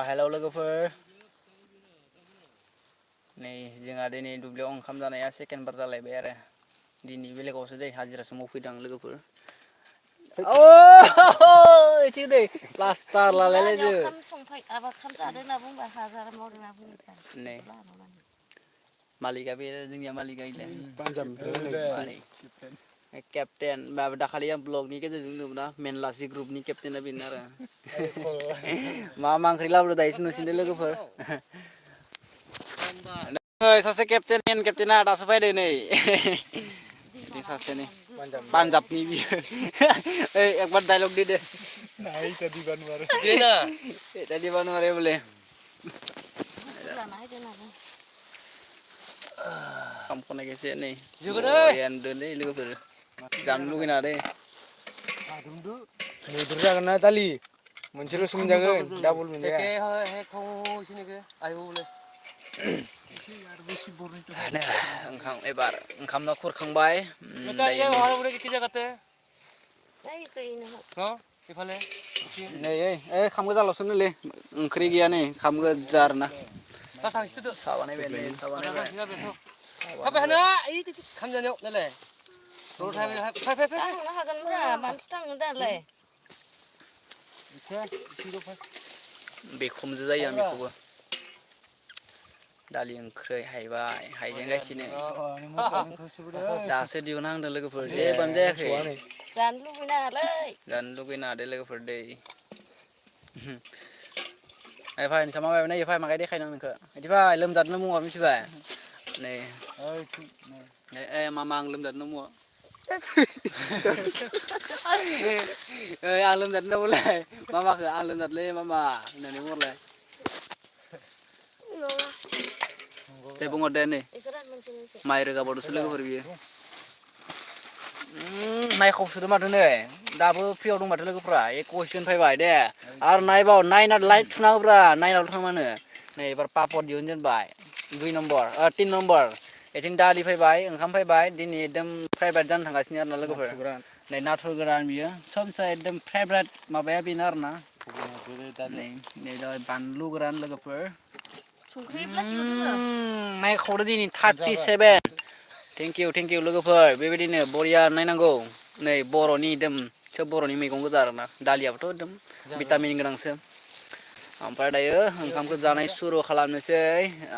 Hello लोगोफोर नै जोंहा दिनै दुब्लियाव ओंखाम जानाया सेकेन्ड बार जालायबाय आरो दिनै बेलेगावसो दै हाजिरासो मावफैदों आं लोगोफोर इथिं दै प्लास्टार लालायलायदो नै मालिका बे जोंनिया मालिका केप्टेन दाखालि आं ब्लगनि गेजेरजों नुदोंमोन ना मेनलासि ग्रुपनि केप्टेना बेनो आरो मा ओंख्रि लाबोदो दायोसो नुसिनदो लोगोफोर सासे केप्टेन मेन केप्टेना दासो फैदो नै सासेनि पान्जाबनि बियो एकबार डायलग दे दे tadi baru hari boleh kamu naik ke sini yang dulu lupa jangan lupa nade mudur jangan tali mencuri semenjaga double menjaga engkau ebar engkau nak kurang bay नै खाम गोजाल'सो नोलै ओंख्रि गैया नै खाम गोजा आरोना साबानाय बेनो बेखमजो जायो आं बेखौबो दालि ओंख्रै हायबाय हायजेंगासिनो दासो दिहुनहांदों लोगोफोर जेबोआनो जायाखै जानो लुगैनाङालै लोगोफोर दै फै नोंसा माबायबा नायो फै माहाय देखायनो नोंखो बिदि फै लोमजादों मुङाव मिथिबाय नै मामा आं लोमजादों मुङाव आं लोमजादों बुंलाय मामाखौ आं लोमजादोंलै मामा होननानै बुंहरलाय दे बुंहरदे नै माइ रोगाबावदोसो लोगोफोर बियो नायखावसोदो माथो नै दाबो फ्रियाव दं माथो लोगोफ्रा एक कुइसन फैबाय दे आरो नायबाव नायना लाइट थुना होब्रा नायनाल' थांमानो नै एबार पापर दिहुनजेनबाय 2 नम्बर 3 नम्बर एथिं दालि फैबाय ओंखाम फैबाय दिनै एकदम फेभरेट जानो थांगासिनो आरोना लोगोफोर नै नाथुर गोरान बियो सबसे एकदम फेभरेट माबाया बेनो आरोना नै बानलु गोरान लोगोफोर नायखावदो दिनै 37 थेंक इउ लोगोफोर बेबायदिनो बरिया नायनांगौ नै बर'नि एकदम सोब बर'नि मैगं गोजा आरोना दालियाबोथ' एकदम भिटामिन गोनांसो ओमफ्राय दायो ओंखामखौ जानाय सुरु खालामनोसै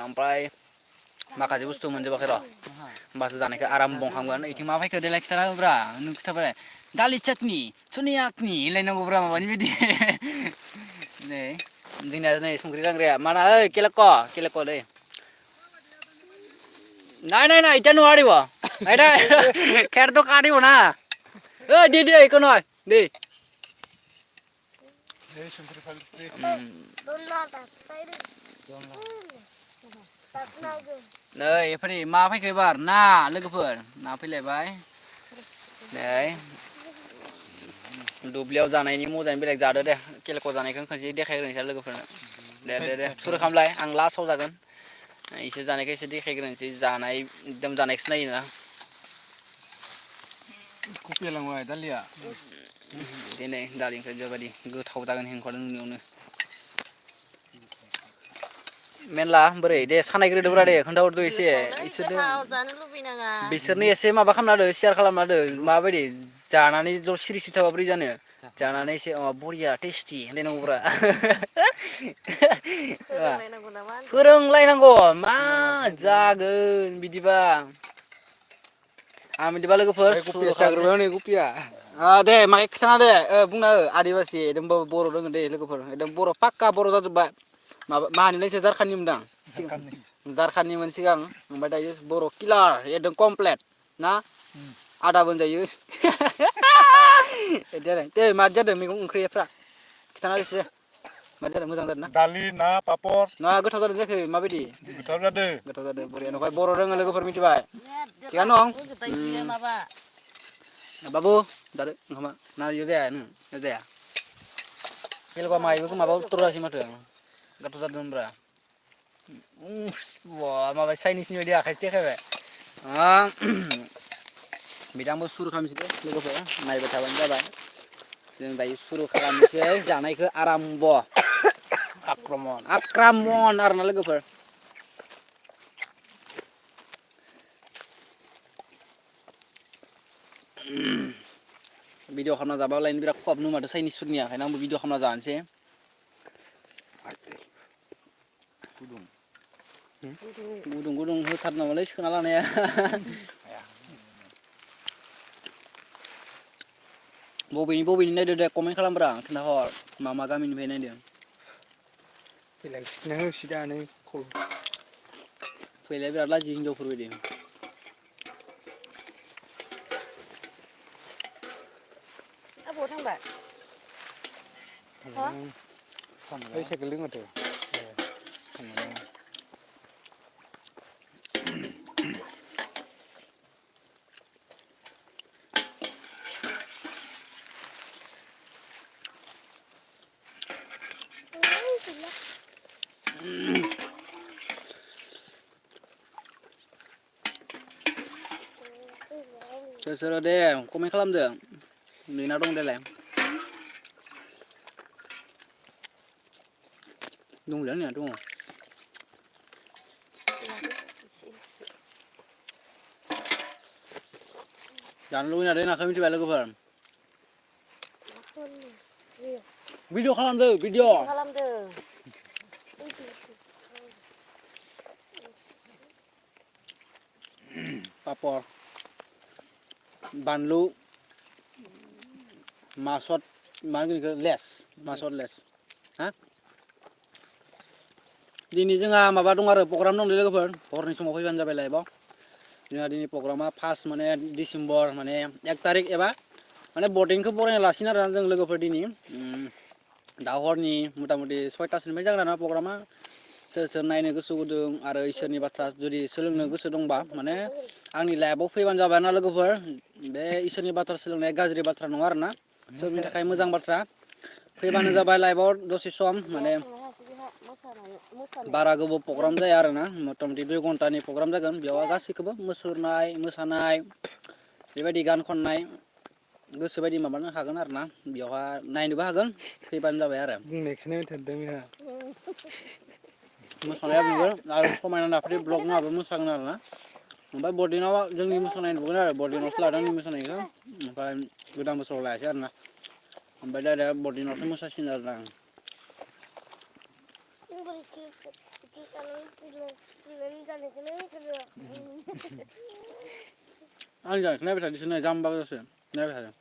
ओमफ्राय माखासे बुस्थु मोनजोबाखै र' होमबासो जानायखौ आराम बंखामगोन इथिं मा फैखो देलाय खिथाना होब्रा नों खिथाबाय दालि चाटनि सनियाकनि होनलायनांगौब्रा माबानि बायदि नै जोंनिया नै संख्रि गांग्राया माना ओइ केलेक' दै নাই এতিয়া নোৱাৰিব এটা খেৰটো কাটিব না দি একো নহয় দেই नै एफोर मा फैखो एबार ना लोगोफोर ना फैलायबाय नै दुब्लियाव जानायनि मजायानो बेलेग जादो दे केलेक' जानायखौ खनसे देखायग्रोनोसै लोगोफोरनो दे सुरु खालामलाय आं लास्टआव जागोन इसोर जानायखौ एसे देखायग्रोनोसै जानाय एकदम जानायखौसो नायोना कुपियालांबाय दालिया दिनै दालि ओंख्रि बेबायदि गोथाव जागोन हेंखादों नुनायावनो मेनला बोरै दे सानायग्रोदोब्रा दे खोन्थाहरदो एसे बिसोरनो एसे माबा खालामना होदो शेयार खालामना होदो माबायदि जानानै ज' सिरि सिरि थाबा बोरै जानो जानानै एसे बरिया टेस्टि होनलायनांगौब्रा फोरोंलायनांगौ मा जागोन बिदिबा आं बिदिबा लोगोफोर दे माहाय खिथाना दे बुंना हो आदिबासि एकदम बर' रोङो दे लोगोफोर एकदम बर' पाक्का बर' जाजोब्बाय माबा माहानिलायसो जारखानि मोनदां जारखानिमोन सिगां ओमफ्राय दायो बर' किलार एकदम कमप्लेट ना आदाबो होनजायो दे मादि जादों मैगं ओंख्रिफ्रा खिथाना होदो एसे मादि जादों मोजां जादों ना दालि ना पापर ना गोथाव जादों जायाखै माबायदि गोथाव जादों बरिया ओमफ्राय बर' रोङो लोगोफोर मिथिबाय थिगानो दं बाबु जादो ओंखामा ना इयो जाया जाया केलकुवा मायबो माबा उत्तर जासै माथो गोथाव जादों होनब्रा माबा चाइनिसनि बायदि आखाइसो देखायबाय बिदांबो सुरु खालामनोसै दे लोगोफोर नायबाय थाबानो जाबाय जों दायो सुरु खालामनोसै जानायखौ आराम्भ आक्रमन आरोना लोगोफोर भिडिअ खालामना जाबा लायनो बिराद खहाब नुमारदो चाइनिसफोरनिया ओंखायनो आंबो भिडिअ खालामना जानोसै गुदुं होथारनांगौलै सोना लानाया बबेनि नायदो दे कमेन्ट खालामब्रा खोन्थाहर मा गामिनिफ्राय नायदों फैलाय बिराद लाजियो हिनजावफोर बायदि बहा थांबाय ओइ साइकेल दं माथो सोर दे कमेन्ट खालामदो नोंना दं देलाय दंलै आंनिया दङ जानो लुगैना नाखौ मिथिबाय लोगोफोर भिडिअ खालामदो भिडिअ खालामदों पापर बानलु मासद मा होनो बेखौ लेस मासद लेस हा दिनै जोंहा माबा दं आरो प्रग्राम दंलै लोगोफोर हरनि समाव फैबानो जाबाय लाइभआव जोंहा दिनै प्रग्रामा फार्स्ट माने डिसेम्बर माने 1 तारिख एबा माने बर्डिंखौ बरायना लासिगोन आरो जों लोगोफोर दिनै दा हरनि मथा मथि 6टासोनिफ्राय जागोन आरो प्रग्रामा सोर नायनो गोसो गुदुं आरो इसोरनि बाथ्रा जुदि सोलोंनो गोसो दंबा माने आंनि लाइभआव फैबानो जाबाय ना लोगोफोर बे इसोरनि बाथ्रा सोलोंनाया गाज्रि बाथ्रा नङा आरोना सोरनि थाखाय मोजां बाथ्रा फैबानो जाबाय लाइभआव दसे सम माने बारा गोबाव प्रग्राम जाया आरोना मथा मथि 2 घन्टानि प्रग्राम जागोन बेयाव गासैखौबो मुसुरनाय मोसानाय बेबायदि गान खननाय गोसो बायदि माबानो हागोन आरोना बेयावहा नायनोबो हागोन फैबानो जाबाय आरो बुंनायखौनो होनथारदों आंहा मोसानाया नुगोन आरो समायना नाफोरनि ब्लग माबो मोसागोन आरोना ओमफ्राय बर्डिनाव जोंनि मोसानाय नुगोन आरो बर्डिनावसो लादों आंनि मोसानायखौ ओमफ्राय गोदान बोसोराव लायासै आरोना ओमफ्राय डाइरेक्ट बर्डिनावसो मोसासिगोन आरोना आं जानायखौ नायबाय थादोसो नै जाम्बा गोजासो नायबाय थादों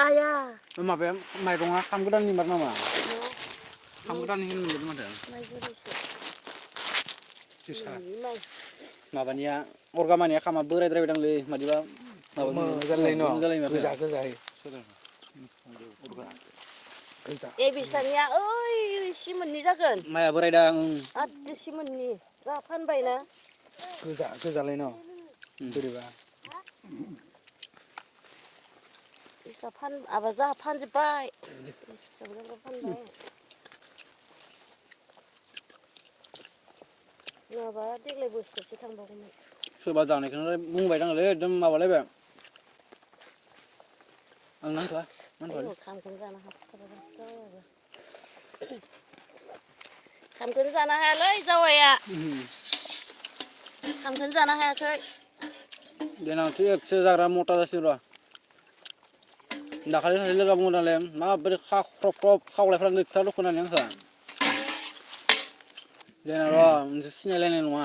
आया माबाया माइरङा खाम गोदाननि मार नामा खाम गोदाननि होनो मोनदों माथो माबानिया अर्गामानिया खामा बोरायद्रायबायदांलै मादिबा जालाय न' माथो गोजाहै ए बिसानिया ओइ सिमोननि जागोन माइया बोरायदां आदि सिमोननि जा फानबायना गोजालाय न' बोरैबा इसरा आबा जाहा फानजोब्बाय फानबाय नङाबा देग्लाय बोसोरसे थांबावगौमोन सोरबा जानायखौनो बुंबाय दांलै एकदम माबालायबाय आं नांथ'आ खामखौनो जानो हाथाराबा खामखौनो जानो हायालै जावाया खामखौनो जानो हायाखै देनांसो एकसो जाग्रा मटा जासिगोन र' दाखालि सासे लोगोआ बुंदों नालाय माबोरै ख्रब ख्रब खावलायफ्रा गैथारा दख' होननानै आंखौ देनां र' नोंसोर सिनायलायनाय नङा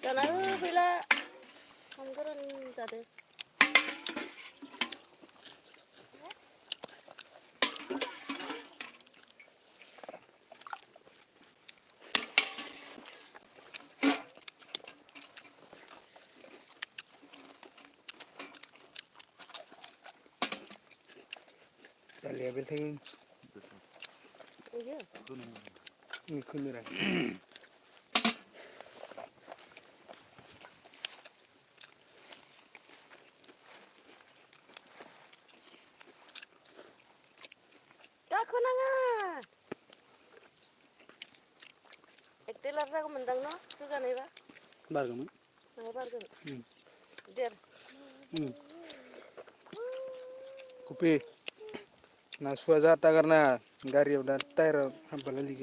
दाना गैला खाम गोरान जादो दालिया बेलथें Iya.ขึ้นอะไร Kakunangan. Ektelar sa ko mendang no, suga nei ba? बारगौमोन Mai bargan. Der. kupi na suaza tagarna gari udah tair hampala lagi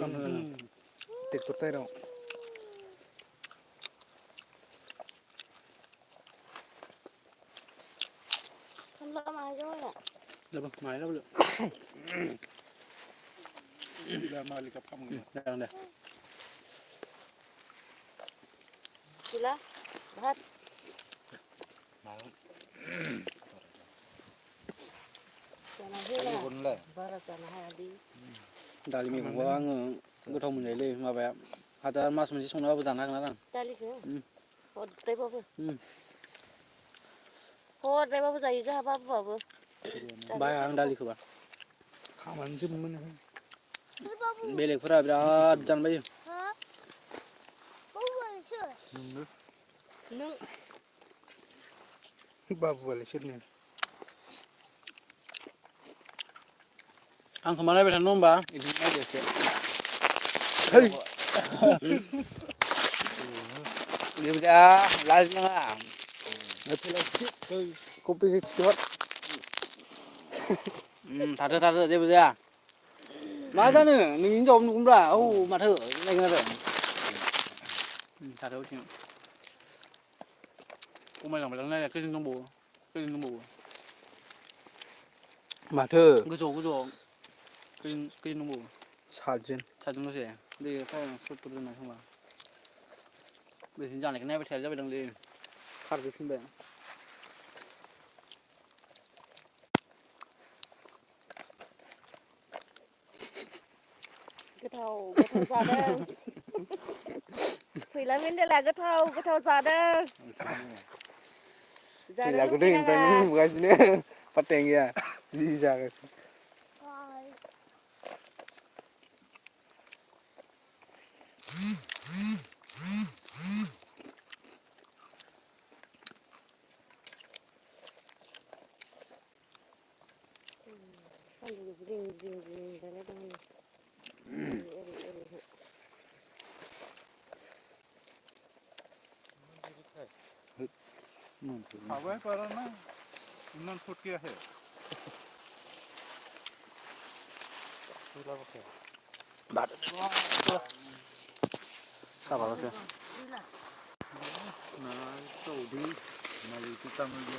tektor tair Kan la mai jo ya.แล้วบ่หมายแล้วบ่ udah malik apa kamu ได้แล้ว Sila. Bahat. Sana hela.คนเลย Bara sana hadi. दालि मैगंखौ आङो गोथाव मोनजायोलै माबाया हादा मास मोनसे संनाबाबो जानो हागोन आरो आं Dali ke? Hodai babu. Hmm. Hodai babu जायो जाहा बाबु बाबु. बाया आं दालिखौबा खामानि जोबमोन बेलेगफोरा बिराद जानो बायो Nung. बाबुआलाय सोरनो आंखौ मा नायबाय थानो होमबा बिदिनो नायदो एसे जेबो जाया लाजिनाङा kopi kecil थाथो थाथो जेबो जाया मा जानो नोंनि हिनजाव नुगोनब्रा औ माथो नायगोन आरो थाथो बिथिं खमायलांबाय नायनाया खैजोन दंबावो माथो गोजौआव खैजोन दंबावो सातजन सातजनल'सै दे फायनां सत्तुर दोननाय खोमा बिसोरनि जानायखौ नायबाय थाया जाबाय दांलै खारजोबफिनबाय गोथाव जादों फैला मेन्देला गोथाव जादों लाgu deh yang tanya bukan sini pateng ya bisa guys हवा पर ना इन्होंने फुट किया है साबाल'सो ना सऊदी मलिकी तमिल